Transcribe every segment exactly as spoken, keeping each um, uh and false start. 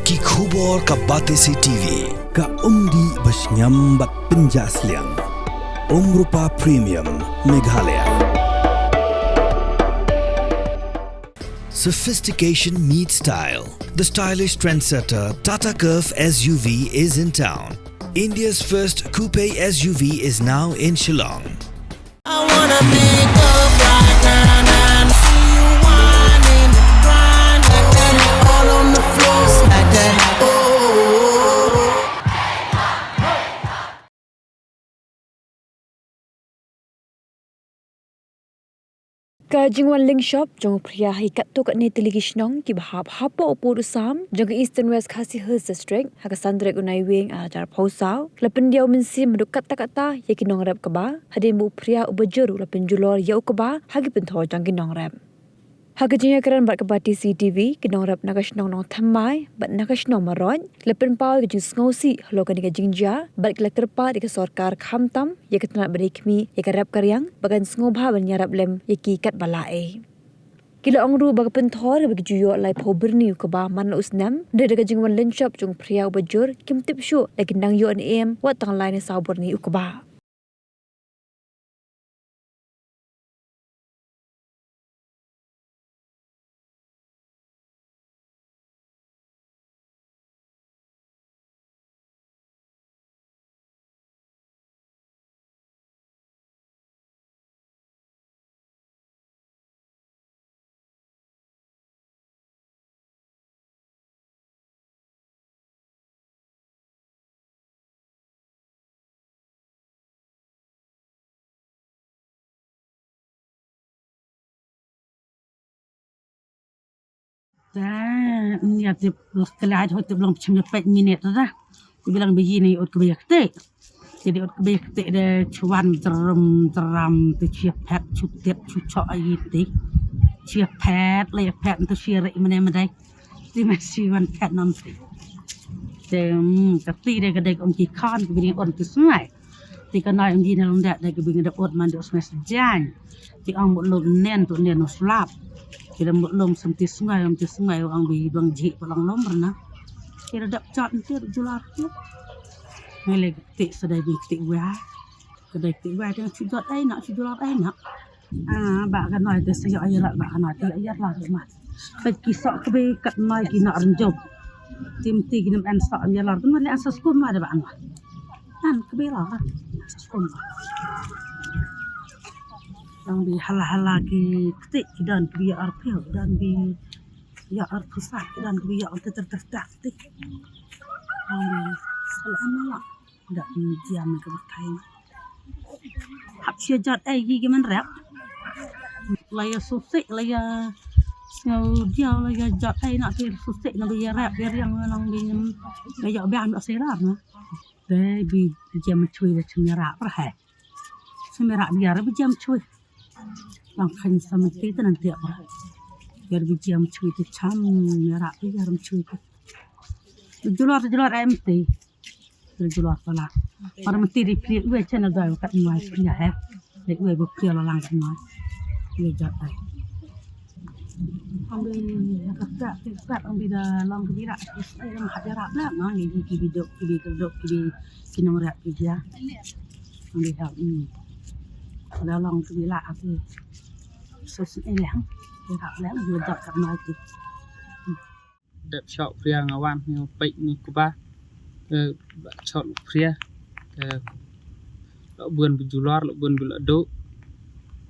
Ki khubor ka Batesi T V. Ka umdih ba shngiam bad pynjah sliang. Umrupa Premium Meghalaya. Sophistication meets style. The stylish trendsetter Tata Curvv S U V is in town. India's first coupe S U V is now in Shillong. I wanna pick up right now, now, see you whining, grinding, all on the floor, smack that. Oh, oh, oh, oh. Ka jingwan lyngshop jong u Phria ha ki katto katne tylli ki shnong kiba hap hapoh u pud u sam jong ka Eastern West Khasi Hills District ha ka san tarik u Naiwieng ar hajar arphew saw, ka la pyndiaw mynsiem haduh katta katta ïa ki nongrep kba, hadien ba u Phria uba jur u la pynjulor ïa u kba ha ki pynthor jong ki nongrep. Ha ka jingïakren bad ka Batesi T V, ki nongrep na ka shnong Nongthymmai bad na ka shnong Maroit la pynpaw ïa ka jingsngewsih halor kane ka jingjia bad ki la kyrpad ïa ka sorkar khamtam ïa ka tnat ba dei khmih ïa ka rep ka riang ba kan sngewbha ban ïarap lem ïa ki katba lah ei. Ki la ong ruh ba ka pynthor ba ki ju ïoh laiphew byrni u kba man la u snem, hynrei da ka jingwan lyngshop jong u Phria uba jur, kim tip shuh la kin dang ïoh ne em wat tang lai ne saw byrni u kba. Te, nia tip lak lai ho tip long pyncham ïa peit minit da. Te bilang biji ni ut kbei kti. Jadi ut kbei kti de chuan jerum jeram te chia phet chutit chuchok ai ti. Chia phet le phet te chia ri mene mene. Ti ma si wan phet nam ti. Te, mm, kti de ka dei ong ki khan kbei ong ti sngai. Ti ka nai ong ji ne long dak dak kbei da ut man de sngai sejang. Ti ong mut lum nen tu nen u slap. Ti da mut lum sem ti sngai, um ti sngai ong bi bang ji pa long lum rna. Ti da dap jot ti jular ti. Ngai le ti sedai bi ti wa. Kedai ti wa ti chu jot ai na, chu jular ai na. Ah, ba ka noi te sa ïa ïa ba ka noi te ïa la ma. Peit ki sok kbei kat noi ki na rynjop. Tim ti ki nam en sok ïa la ma le an sa skun ma de ba an. An kbei la. Sa skun ma. Dang bi hala hala ki kti ki don kbei ïa arphew, don bi ïa arphew sa ki don kbei ïa ter ter ter ter ti. Dang bi sala ma la. Dak jiam ka batai. Hap sia jot ai gi gi man rep. La ïa susi, la ïa sngew dia, la ïa jot ai na ti susi na bi ïa rep ïa riang na nang bi ngem. La ïa biang dak selar na. Te bi jiam chui da chim ïa rap ra hai. Chim ïa rap ïa ra bi jiam chui. Lang khan sa mesti te nan tiap ra. Ïa bi jiam chui te cham ïa rap ïa ram chui te. Julor, julor ai mesti. Julor pala. Para mesti di pli ue channel doi kat mai pli ya he. Di ue bu pli la lang kat mai. Ue jat ai. Ambi kata kata ambi da long kebira. Ai lam hajara bla ma ngi ki bidok ki bidok ki ki nong rap ki ja. Ambi ha. Da long kebila ati. Sus ai lang. Rap lang ue jat kat mai ki. Dep shoh Phria nga wan nga peit ni kuba. Te ba shoh Phria. Te lo bun bi julor, lo bun bi lo duk.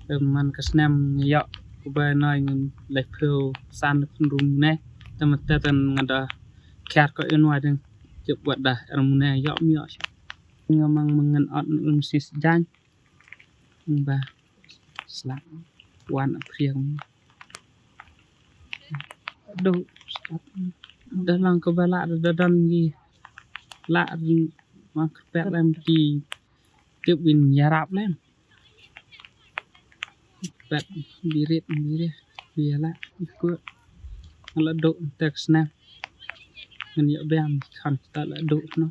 Te man ka snem nga ïoh kuba noi ngan lai phew san phew rum ne. Te mata tan nga da kiar ko in wa ding. Jep wat da er mune ïoh mi ïoh. Nga mang mangan ot ngan sis jan. Ba slap wan a Phria. Do da lang ko ba la da dan gi la ri ma ka pet lem ki tip win yarap lem. Pet birit birit biala ikut. Ala do tek snem. Ngan ïa biang khan ta la do no.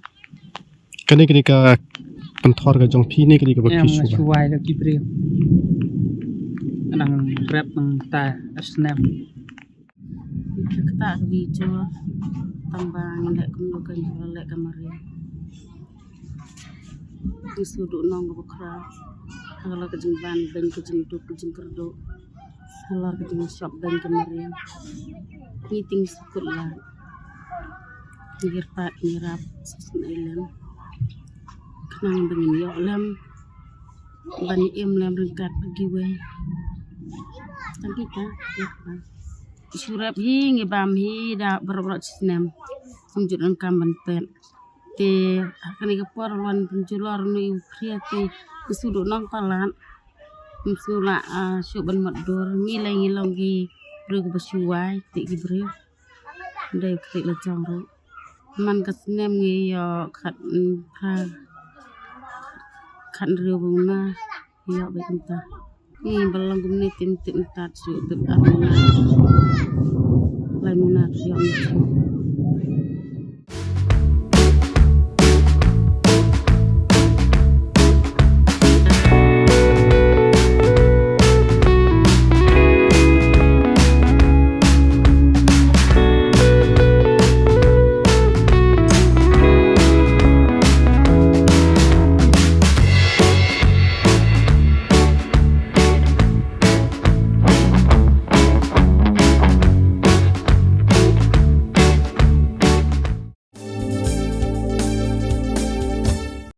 Kane kane ka pynthor ka jong phi ne kane ka ba phi shuwa. Shuwai la ki briew. Nang rep nang ta snem. Kata ka bi jor. Tang ba ngin leh kumno ka, ngin leh ka mariang. Ngi shu duh nong kaba khraw. Halor ka jingban beiñ, ka jingduk, ka jingkyrduh. Halor ka jingshop beiñ ka mariang. Ngi tieng shu kut lad. Ngi kyrpad, ngi rap, sa sngewlem. Khnang ba ngin ïoh lem. Ban im lem ryngkat bad kiwei. Tang kita, ïa ka. Shu rep hi, ngi bam hi da baroh baroh shi snem. Ngim ju donkam ban pet. Te ha kane ka por wan pynjulor ïa u khriat te, ngi shu duh nong palat. Ngim shu lah, ah, shu ban mutdur. Ngi lei ngi long ki briew kiba shu wai, te ki briew. Dei kti la jong ruh. Man ka snem ngi ïoh khat, mm, phra, khathynriew bun na, ïoh bad mynta. Ngi ba long kumne tim tip mynta shu tip ar bun na. Lai bun na ïoh ngi shu.